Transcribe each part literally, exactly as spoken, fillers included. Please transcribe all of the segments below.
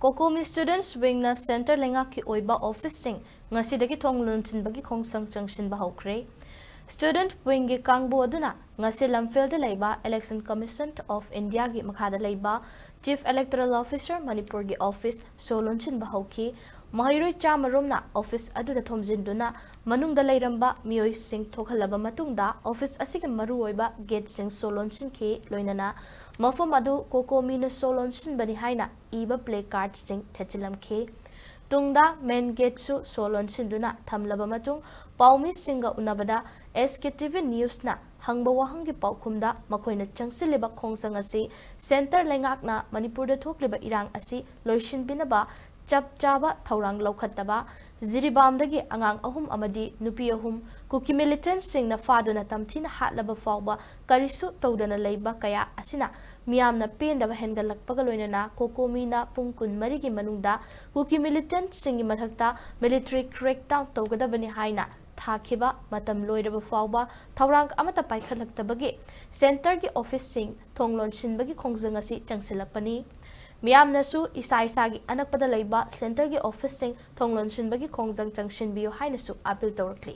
COCOMI Students Wingꯅ Centre ꯂꯩꯉꯥꯛꯀꯤ ꯑꯣꯏꯕ officeꯁꯤꯡ ꯉꯁꯤꯗꯒꯤ ꯊꯣꯡ ꯂꯣꯟꯁꯤꯟꯕꯒꯤ ꯈꯣꯡꯖꯪ ꯆꯪꯁꯤꯟꯕ ꯍꯧꯈ꯭ꯔꯦ꯫ Student Wingꯒꯤ ꯀꯥꯡꯕꯨ ꯑꯗꯨꯅ ꯉꯁꯤ ꯂꯝꯐꯦꯜꯗ ꯂꯩꯕ Election Commission of Indiaꯒꯤ ꯃꯈꯥꯗ ꯂꯩꯕ Chief Electoral Officer ꯃꯅꯤꯄꯨꯔꯒꯤ office ꯁꯣ ꯂꯣꯟꯁꯤꯟꯕ ꯍꯧꯈꯤ꯫ ꯃꯍꯩꯔꯣꯏ ꯆꯥꯝꯃ ꯔꯣꯝꯅ office ꯑꯗꯨꯗ ꯊꯣꯝꯖꯤꯟꯗꯨꯅ ꯃꯅꯨꯡꯗ ꯂꯩꯔꯝꯕ ꯃꯤꯑꯣꯏꯁꯤꯡ ꯊꯣꯛꯍꯜꯂꯕ ꯃꯇꯨꯡꯗ office ꯑꯁꯤꯒꯤ ꯃꯔꯨꯑꯣꯏꯕ gateꯁꯤꯡ ꯁꯣ ꯂꯣꯟꯁꯤꯟꯈꯤ꯫ ꯂꯣꯏꯅꯅ ꯃꯐꯝ ꯑꯗꯨ COCOMIꯅ ꯁꯣ ꯂꯣꯟꯁꯤꯟꯕꯅꯤ ꯍꯥꯏꯅ ꯏꯕ placardꯁꯤꯡ ꯊꯦꯠꯆꯤꯜꯂꯝꯈꯤ꯫ ꯇꯨꯡꯗ main gateꯁꯨ ꯁꯣ ꯂꯣꯟꯁꯤꯟꯗꯨꯅ ꯊꯝꯂꯕ ꯃꯇꯨꯡ ꯄꯥꯎꯃꯤꯁꯤꯡꯒ ꯎꯅꯕꯗ SKTV Newsꯅ ꯍꯪꯕ ꯋꯥꯍꯪꯒꯤ ꯄꯥꯎꯈꯨꯝꯗ ꯃꯈꯣꯏꯅ ꯆꯪꯁꯤꯜꯂꯤꯕ ꯈꯣꯡꯖꯪ ꯑꯁꯤ Centre ꯂꯩꯉꯥꯛꯅ ꯃꯅꯤꯄꯨꯔꯗ ꯊꯣꯛꯂꯤꯕ ꯏꯔꯥꯡ ꯑꯁꯤ ꯂꯣꯏꯁꯤꯟꯕꯤꯅꯕ ꯆꯞ ꯆꯥꯕ ꯊꯧꯔꯥꯡ ꯂꯧꯈꯠꯇꯕ, ꯖꯤꯔꯤꯕꯥꯝꯗꯒꯤ ꯑꯉꯥꯡ ꯑꯍꯨꯝ ꯑꯃꯗꯤ ꯅꯨꯄꯤ ꯑꯍꯨꯝ ꯀꯨꯀꯤ militantꯁꯤꯡꯅ ꯐꯥꯗꯨꯅ ꯇꯝꯊꯤꯅ ꯍꯥꯠꯂꯕ ꯐꯥꯎꯕ ꯀꯔꯤꯁꯨ ꯇꯧꯗꯅ ꯂꯩꯕ ꯀꯌꯥ ꯑꯁꯤꯅ ꯃꯤꯌꯥꯝꯅ ꯄꯦꯟꯗꯕ ꯍꯦꯟꯒꯠꯂꯛꯄꯒ ꯂꯣꯏꯅꯅ COCOMIꯅ ꯄꯨꯡ ꯀꯨꯟꯃꯔꯤꯒꯤ ꯃꯅꯨꯡꯗ ꯀꯨꯀꯤ militantꯁꯤꯡꯒꯤ ꯃꯊꯛꯇ military crackdown ꯇꯧꯒꯗꯕꯅꯤ ꯍꯥꯏꯅ ꯊꯥꯈꯤꯕ ꯃꯇꯝ ꯂꯣꯏꯔꯕ ꯐꯥꯎꯕ ꯊꯧꯔꯥꯡ ꯑꯃꯠꯇ ꯄꯥꯏꯈꯠꯂꯛꯇꯕꯒꯤ Centreꯒꯤ officeꯁꯤꯡ ꯊꯣꯡ ꯂꯣꯟꯁꯤꯟꯕꯒꯤ ꯈꯣꯡꯖꯪ ꯑꯁꯤ ꯆꯪꯁꯤꯜꯂꯛꯄꯅꯤ꯫ ꯃꯤꯌꯥꯝꯅꯁꯨ ꯏꯁꯥ ꯏꯁꯥꯒꯤ ꯑꯅꯛꯄꯗ ꯂꯩꯕ Centreꯒꯤ officeꯁꯤꯡ ꯊꯣꯡ ꯂꯣꯟꯁꯤꯟꯕꯒꯤ ꯈꯣꯡꯖꯪ ꯆꯪꯁꯤꯟꯕꯤꯌꯨ ꯍꯥꯏꯅꯁꯨ appeal ꯇꯧꯔꯛꯂꯤ꯫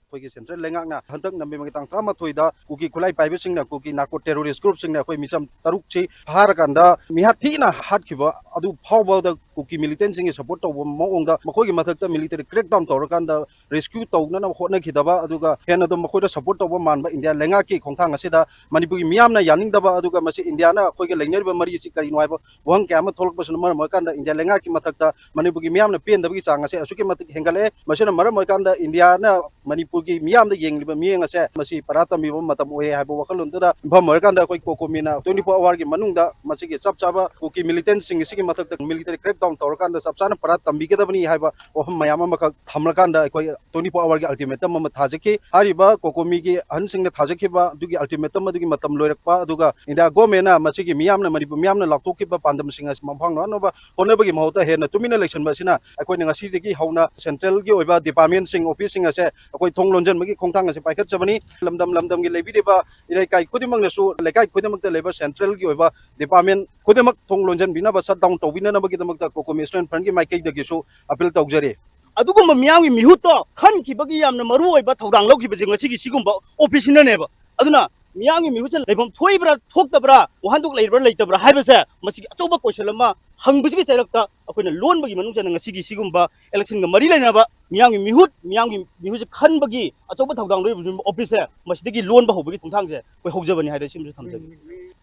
ꯑꯩꯈꯣꯏꯒꯤ Centre ꯂꯩꯉꯥꯛꯅ ꯍꯟꯗꯛ Novemberꯒꯤ ꯇꯥꯡ ꯇꯔꯥꯃꯥꯊꯣꯏꯗ ꯀꯨꯀꯤ ꯈꯨꯠꯂꯥꯏ ꯄꯥꯏꯕꯁꯤꯡꯅ, ꯀꯨꯀꯤ narco terrorist groupꯁꯤꯡꯅ ꯑꯩꯈꯣꯏ ꯃꯤꯆꯝ ꯇꯔꯨꯛꯁꯤ ꯐꯥꯔꯀꯥꯟꯗ ꯃꯤꯍꯥꯠ ꯊꯤꯅ ꯍꯥꯠꯈꯤꯕ ꯑꯗꯨ ꯐꯥꯎꯕꯗ ꯀꯨꯀꯤ militantꯁꯤꯡꯒꯤ support ꯇꯧꯕ ꯃꯑꯣꯡꯗ ꯃꯈꯣꯏꯒꯤ ꯃꯊꯛꯇ military crackdown ꯇꯧꯔꯀꯥꯟꯗ rescue ꯇꯧꯅꯅꯕ ꯍꯣꯠꯅꯈꯤꯗꯕ, ꯑꯗꯨꯒ ꯍꯦꯟꯅ ꯑꯗꯨꯝ ꯃꯈꯣꯏꯗ support ꯇꯧꯕ ꯃꯥꯟꯕ ꯏꯟꯗꯤꯌꯥ ꯂꯩꯉꯥꯛꯀꯤ ꯈꯣꯡꯊꯥꯡ ꯑꯁꯤꯗ ꯃꯅꯤꯄꯨꯔꯒꯤ ꯃꯤꯌꯥꯝꯅ ꯌꯥꯅꯤꯡꯗꯕ, ꯑꯗꯨꯒ ꯃꯁꯤ ꯏꯟꯗꯤꯌꯥꯅ ꯑꯩꯈꯣꯏꯒ ꯂꯩꯅꯔꯤꯕ ꯃꯔꯤ ꯑꯁꯤ ꯀꯔꯤꯅꯣ ꯍꯥꯏꯕ ꯋꯥꯍꯪ ꯀꯌꯥ ꯑꯃ ꯊꯣꯛꯂꯛꯄꯁꯤꯅ ꯃꯔꯝ ꯑꯣꯏꯔꯀꯥꯟꯗ ꯏꯟꯗꯤꯌꯥ ꯂꯩꯉꯥꯛꯀꯤ ꯃꯊꯛꯇ ꯃꯅꯤꯄꯨꯔꯒꯤ ꯃꯤꯌꯥꯝꯅ ꯄꯦꯟꯗꯕꯒꯤ ꯆꯥꯡ ꯑꯁꯦ ꯑꯁꯨꯛꯀꯤ ꯃꯇꯤꯛ ꯍꯦꯟꯒꯠꯂꯛꯑꯦ꯫ ꯃꯁꯤꯅ ꯃꯔꯝ ꯑꯣꯏꯔꯀꯥꯟꯗ ꯏꯟꯗꯤꯌꯥꯅ ꯃꯅꯤꯄꯨꯔꯒꯤ ꯃꯤꯌꯥꯝꯗ ꯌꯦꯡꯂꯤꯕ ꯃꯤꯠꯌꯦꯡ ꯑꯁꯦ ꯃꯁꯤ ꯄꯔꯥ ꯇꯝꯕꯤꯕ ꯃꯇꯝ ꯑꯣꯏꯔꯦ ꯍꯥꯏꯕ ꯋꯥꯈꯜꯂꯣꯟꯗꯨꯗ ꯌꯨꯝꯐꯝ ꯑꯣꯏꯔꯀꯥꯟꯗ ꯑꯩꯈꯣꯏ COCOMIꯅ twenty four hourꯒꯤ ꯃꯅꯨꯡꯗ ꯃꯁꯤꯒꯤ ꯆꯞ ꯆꯥꯕ ꯀꯨꯀꯤ militantꯁꯤꯡ ꯑꯁꯤꯒꯤ ꯃꯊꯛꯇ military crackdown ꯇꯧꯔꯀꯥꯟꯗ ꯆꯞ ꯆꯥꯅ ꯄꯔꯥ ꯇꯝꯕꯤꯒꯗꯕꯅꯤ ꯍꯥꯏꯕ ꯋꯥꯐꯝ ꯃꯌꯥꯝ ꯑꯃꯈꯛ ꯊꯝꯂꯀꯥꯟꯗ ꯑꯩꯈꯣꯏ twenty four hourꯒꯤ ultimatum ꯑꯃ ꯊꯥꯖꯈꯤ꯫ ꯍꯥꯏꯔꯤꯕ COCOMIꯒꯤ ꯑꯍꯟꯁꯤꯡꯅ ꯊꯥꯖꯈꯤꯕ ꯑꯗꯨꯒꯤ ultimatum ꯑꯗꯨꯒꯤ ꯃꯇꯝ ꯂꯣꯏꯔꯛꯄ, ꯑꯗꯨꯒ ꯏꯟꯗꯤꯌꯥ governmentꯅ ꯃꯁꯤꯒꯤ ꯃꯤꯌꯥꯝꯅ, ꯃꯅꯤꯄꯨꯔ ꯃꯤꯌꯥꯝꯅ ꯂꯥꯎꯊꯣꯛꯈꯤꯕ ꯄꯥꯟꯗꯝꯁꯤꯡ ꯑꯁꯤ ꯃꯪꯐꯥꯡꯅꯍꯟꯅꯕ ꯍꯣꯠꯅꯕꯒꯤ ꯃꯍꯨꯠꯇ ꯍꯦꯟꯅ ꯇꯨꯃꯤꯟꯅ ꯂꯩꯁꯤꯟꯕ ꯑꯁꯤꯅ ꯑꯩꯈꯣꯏꯅ ꯉꯁꯤꯗꯒꯤ ꯍꯧꯅ Centreꯒꯤ ꯑꯣꯏꯕ departmentꯁꯤꯡ, officeꯁꯤꯡ ꯑꯁꯦ ꯑꯩꯈꯣꯏ ꯊꯣꯡ ꯂꯣꯟꯁꯤꯟꯕꯒꯤ ꯈꯣꯡꯊꯥꯡ ꯑꯁꯤ ꯄꯥꯏꯈꯠꯆꯕꯅꯤ꯫ ꯂꯝꯗꯝ ꯂꯝꯗꯝꯒꯤ ꯂꯩꯕꯤꯔꯤꯕ ꯏꯔꯩꯀꯥꯏ ꯈꯨꯗꯤꯡꯃꯛꯅꯁꯨ, ꯂꯩꯀꯥꯏ ꯈꯨꯗꯤꯡꯃꯛꯇ ꯂꯩꯕ ꯁꯦꯟꯇ꯭ꯔꯦꯜꯒꯤ ꯑꯣꯏꯕ ꯗꯤꯄꯥꯔꯠꯃꯦꯟ ꯈꯨꯗꯤꯡꯃꯛ ꯊꯣꯡ ꯂꯣꯟꯁꯤꯟꯕꯤꯅꯕ, ꯁꯠ ꯗꯥꯎꯟ ꯇꯧꯕꯤꯅꯅꯕꯒꯤꯗꯃꯛꯇ ꯀꯣꯀꯣꯃꯤ ꯏꯁꯇꯨꯗꯦꯟ ꯐ꯭ꯔꯟꯒꯤ ꯃꯥꯏꯀꯩꯗꯒꯤꯁꯨ ꯑꯄꯤꯜ ꯇꯧꯖꯔꯤ꯫ ꯑꯗꯨꯒꯨꯝꯕ ꯃꯤꯌꯥꯝꯒꯤ ꯃꯤꯍꯨꯠꯇꯣ ꯈꯟꯈꯤꯕꯒꯤ ꯌꯥꯝꯅ ꯃꯔꯨ ꯑꯣꯏꯕ ꯊꯧꯗꯥꯡ ꯂꯧꯈꯤꯕꯁꯦ ꯉꯁꯤꯒꯤ ꯁꯤꯒꯨꯝꯕ ꯑꯣꯐꯤꯁꯁꯤꯅꯅꯦꯕ꯫ ꯑꯗꯨꯅ ꯃꯤꯌꯥꯝꯒꯤ ꯃꯤꯍꯨꯠꯁꯦ ꯂꯩꯐꯝ ꯊꯣꯛꯏꯕ꯭ꯔꯥ ꯊꯣꯛꯇꯕ꯭ꯔꯥ, ꯋꯥꯍꯟꯊꯣꯛ ꯂꯩꯕ꯭ꯔꯥ ꯂꯩꯇꯕ꯭ꯔꯥ ꯍꯥꯏꯕꯁꯦ ꯃꯁꯤꯒꯤ ꯑꯆꯧꯕ ꯀꯣꯏꯁꯟ ꯑꯃ ꯍꯪꯕꯁꯤꯒꯤ ꯆꯩꯔꯛꯇ ꯑꯩꯈꯣꯏꯅ ꯂꯣꯟꯕꯒꯤ ꯃꯅꯨꯡ ꯆꯟꯅ ꯉꯁꯤꯒꯤ ꯁꯤꯒꯨꯝꯕ ꯏꯂꯦꯛꯁꯟꯒ ꯃꯔꯤ ꯂꯩꯅꯕ ꯃꯤꯌꯥꯝꯒꯤ ꯃꯤꯍꯨꯠ, ꯃꯤꯌꯥꯝꯒꯤ ꯃꯤꯍꯨꯠꯁꯦ ꯈꯟꯕꯒꯤ ꯑꯆꯧꯕ ꯊꯧꯗꯥꯡ ꯂꯧꯔꯤꯕ ꯑꯣꯐꯤꯁꯁꯦ ꯃꯁꯤꯗꯒꯤ ꯂꯣꯟꯕ ꯍꯧꯕꯒꯤ ꯈꯣꯡꯊꯥꯡꯁꯦ ꯑꯩꯈꯣꯏ ꯍꯧꯖꯕꯅꯤ ꯍꯥꯏꯗꯅ ꯁꯤꯃꯁꯨ ꯊꯝꯖꯒꯦ꯫